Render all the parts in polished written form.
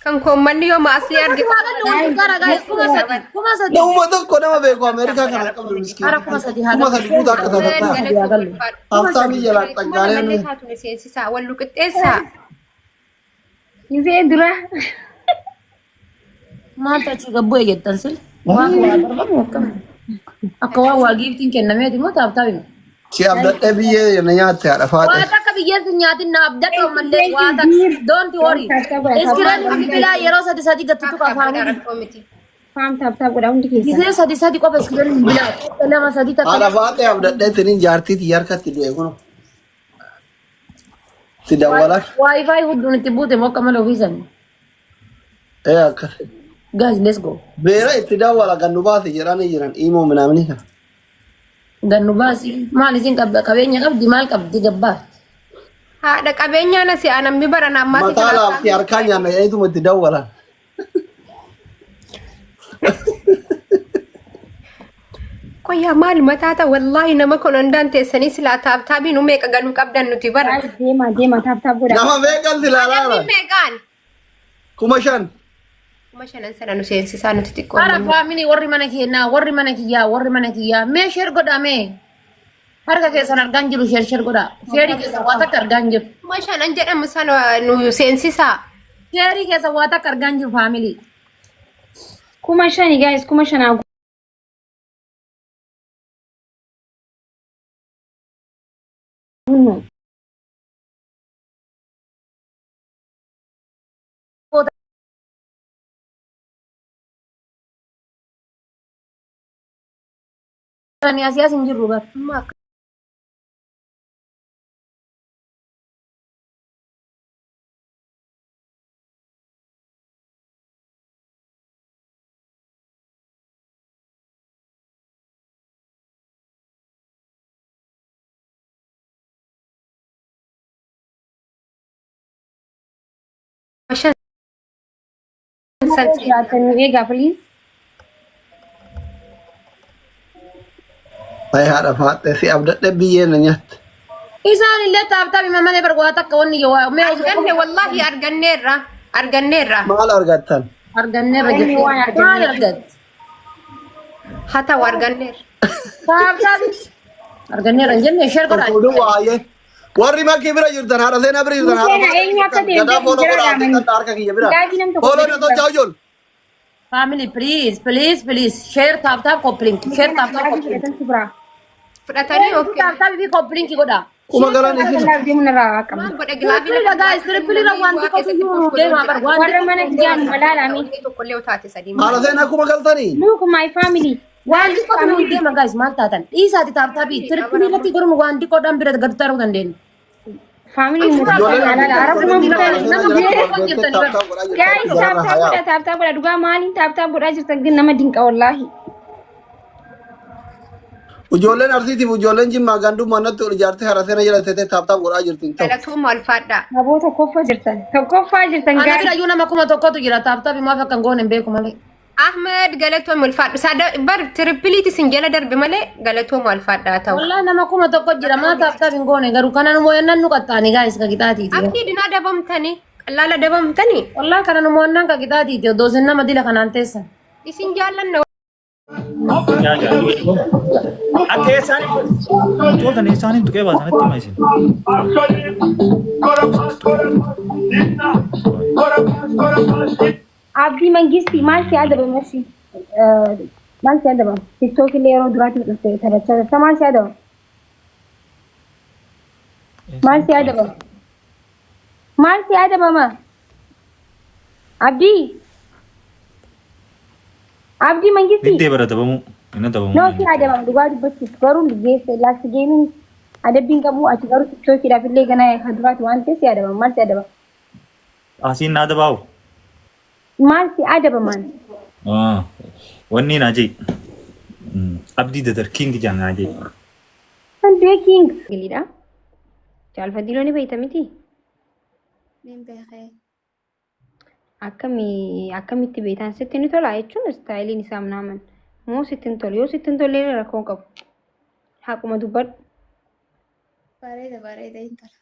Kan koo manni yoo maaslii arge. Hundi gara guys 3000 3000. Namuma tokko nama beeku Ameerikaa kana qabdu miskiin. Hara 3000 haa 3000 guutuu akka taatataa. Haftaamii jalaa xaggaalee Malee nuyi. taatu seensisaa wal luqixxeessaa. Gisee dura. Maaltu achi gabbu'e jettan sil? Waan waa barbaadu akkam? Akka waan waa giiftiin kennameeti moo tap tap hima? Si abdadhee biyyee na nyaatte haadha Waa faate. takka biyyeen sin nyaatin na abdadhu ammallee waa takka don't worry. Iskireen bilbilaa yeroo sadi sadi gattutu qafaanii. Rakkoo miti. Faam tap tap godha hundi keessan. Gisee sadi sadi qofa iskireen bilbilaa takka lama sadi takka. Haadha faate abdadhee tiniin jaartii tiyya harkatti du'e kun. Si dawwala. Wifi hudduun itti buute moo akka malee ofiisan. Ee akka. Guys, let's go. Beera itti dawwala gannu baase jedhanii jiran imoo minaamni kana. Gannu baasi. Maal isin qabda qabeenya qabdi maal qabdi gabbaafti. Haadha qabeenyaa na si'a namni baran ammaati. Mataa laafti harkaa nyaanna jedhaniituma itti dawwalan. Qoyyaa maal mataa ta'a wallaahi nama kun hundaan teessanii silaa taaptaabii nu meeqa galuu qabdan nuti bara. Guys deema deema tap tap godha. Nama meeqan silaa Adabbiin laala? meeqaan? 5000. 5000 sana nu seensisaa nuti xiqqoo. Hara family warri mana keenyaa warri mana kiyyaa warri mana kiyyaa mee share godhaa mee. Harka keessan argaan jiru share share godhaa. Sheerii keessan waa takka argaan jiru. 5000 jedhamu sana nu seensisaa. Sheerii keessan waa takka argaan jiru family. 5000 guys 5000 haa guunnu. Ani asii as hin jirru bar. 5000 san Jiraatan nu eegaa please. Ay haadha faate si abdadhee biyyee na nyaatte. Isaan illee tap tap hima malee bar waa takka wanni yoo waa mee osoo Arganne wallaahi arganneerra arganneerra. Maal argattan? Arganneerra Inni jettee. waan arganneerra. Maal argatte? Haa ta'u arganneerra. Tap tap arganneerra hin jenne share godhaa. Oduu waa'ee. Warri makkii bira jirtan haadha seenaa bira jirtan haadha Seenaa eenyu akka ta'e Gadaa hin follow jira godhaa dhaamanii. xiqqaadha harka kiyya bira. Daagii nam tokko Follow na tolchaa ijool. Family, please, please, please. Share tap tap copy link. Share tap tap Daagii copy link. fudhatan si biraa. Fudhatanii okay. Tap tap fi copy link godha. Kuma galan isin. Laaf deemu narraa qabna. Maal godhe gilaabii Triple dha guys, triple dha wanti qotu iyyuu deemaa bar wanti Warra mana kiyyaa nu malaalame. Tokkollee yoo taate sadii. Haadha seenaa kuma galtanii. Look my family. Wanti qotu nu deema guys maal taatan? Dhiisaati tap tapii triple irratti godhuun waan xiqqoodhaan bira gadi taruu dandeenya. Family murteessaa alaala. Arabuma murteessaa. Guys tap tap godha tap tap godha dhugaa maaliin tap tap godhaa jirtan ግን nama dinqa wallaahi. Ijoolleen Arsiitiif ijoolleen Jimmaa gandummaa natti ol ijaartee haadha seenaa jala teessee tap tap godhaa jirti hin ta'u. Galatooma alfaadhaa. Aboo tokkoffaa jirtan. Tokkoffaa jirtan Ana guys. bira iyyuu nama 1000tu jira tap tapii maaf akka hin goone hin beeku malee. Ahmed galatooma ulfaadhu. Sada bar tiripiliiti sin jala darbe malee galatooma ulfaadhaa ta'u. Wallahi nama 1000 jira maa tap tap hin goone garuu kana nu moo'annaan nu qaxxaani guys ka qixaatiiti. Akki dinaa dabamtanii qallaala dabamtanii Wallahi kana nu moo'annaan ka qixaatiiti odoo isin nama dila kanaan teessan. Isin jaallanna. Akka eessaan Toltan eessaan hin tuqee baasanitti hima isin. Abdii Mangistii maal si adabame si maal si adabame TikTok illee yeroo duraatti dhufte taphachaa jirta maal si adabame maal si adabame maal si adabama Abdii Abdii Mangistii Diddee bara dabamuu. Inni dabamuu. No si adabama dhugaa dubbachuuf garuu geesse last gaming adabbiin qabu ati garuu TikTokiidhaaf illee gana kan duraati waan ta'eef si adabama maal si adabama Asiin naa dabaawu. Maal si adabamaan? Wanni naa jee. Abdii Dadar King jaan naa jee. Hundee king. Giliidha. Jaalfadiiloo ni beekta miti? Nin beekee. Akkami akkamitti beektan sitti ni tola jechuun istaayiliin isaa minaaman. Moo sitti hin tolu yoo sitti hin tolle rakkoo hin qabu. Haquma dubbadhu. Bareeda bareeda hin tola.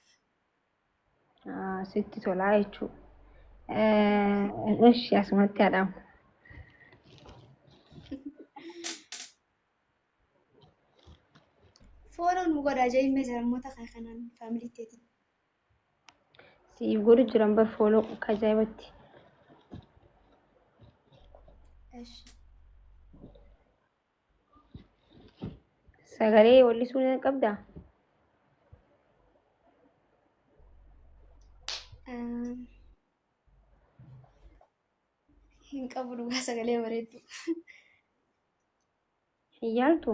Sitti tolaa jechuudha. Ishi asumatti haadhamu. Follow nu godhaa jee himee jira namoota kanaan family teetiin. Siif godhu jiran bar follow akka ajaa'ibatti. Eshi. Sagalee wallisuu ni qabdaa? Hin qabu dhugaa sagalee bareedduu. Hin yaaltu?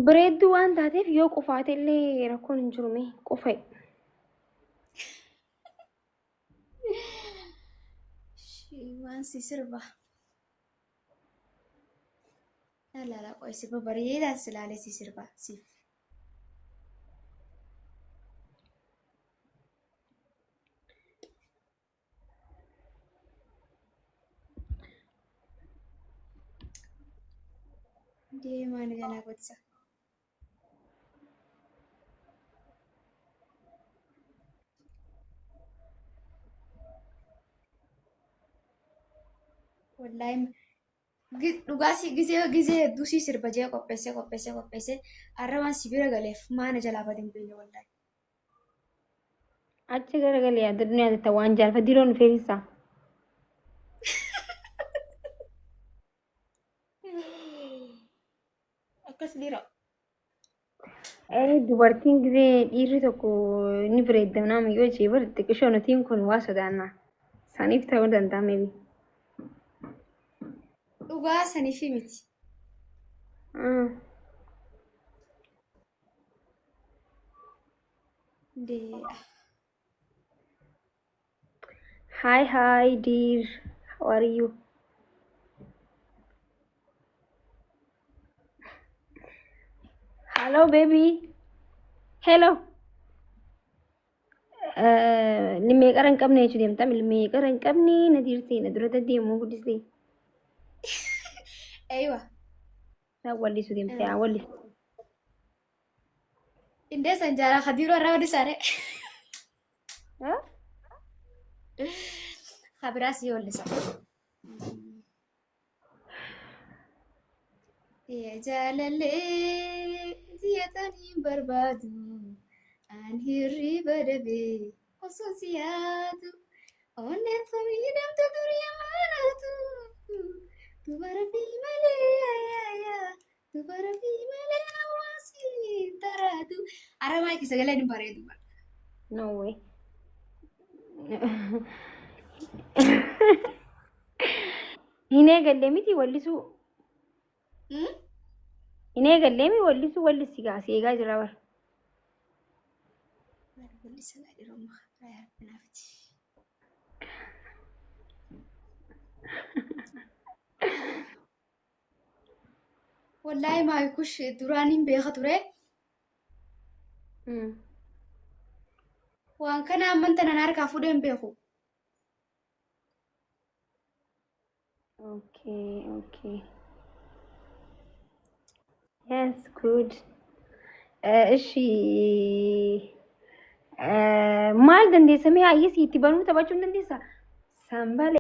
Bareedduu waan taateef yoo qufaate illee rakkoon hin jiru mee qufa'i. Waan si sirba. Lala qoy sirba bareedaa si laalee si sirba siif. Deemaa ni jalaa qotisa. Wallaahi dhugaa si gizee gizee hedduu si sirba jee qopheessee qopheessee qopheessee har'a waan si bira galeef maana jalaa bade hin beekne wallaahi. Achi garagalee yaadda duniyaa jetta waan jaalfa diroon feesisa. Akkas dhiira. Ee dubartiin gizee dhiirri tokko ni bareedda nama yoo jee bar xiqqishoo nutiin kun waa sodaanna. Saniif ta'uu danda'a maybe. Dhugaa saniifi miti. Dee. Hi hi dear, how are you? Hello baby. Hello. Limee qara hin qabne jechuu deemta. Limee qara hin qabne na diirtee na dura deddeemuu guddistee. Eeywa. Na wallisuu deemte haa wallisu. Indee san jaalaa kadiiroo irraa walisaare. Kabiraa si wallisa. Yaa jaalallee si'atanii barbaadu an hirriba dhabee osoo si yaadu onneen fayyadamtu durii amaanatu dubara fi malee yaa dubara fi malee hawaasi taraatu. Aramaa keessa sagaleen hin bareedu. No way. Hin eegalle miti wallisuu. Hin eegalle mi wallisuu wallisi gaa si eegaa jira bara. Wallisa gaadhi romma naafiti. Wallaahi maayikush duraan hin beeka ture. Waan kana amman tanan harkaa fuudhee hin beeku. Okay, okay. Yes, good. Ishi maal dandeessa mee hayyee itti banuu taphachuu hin dandeessa? Sanbalee.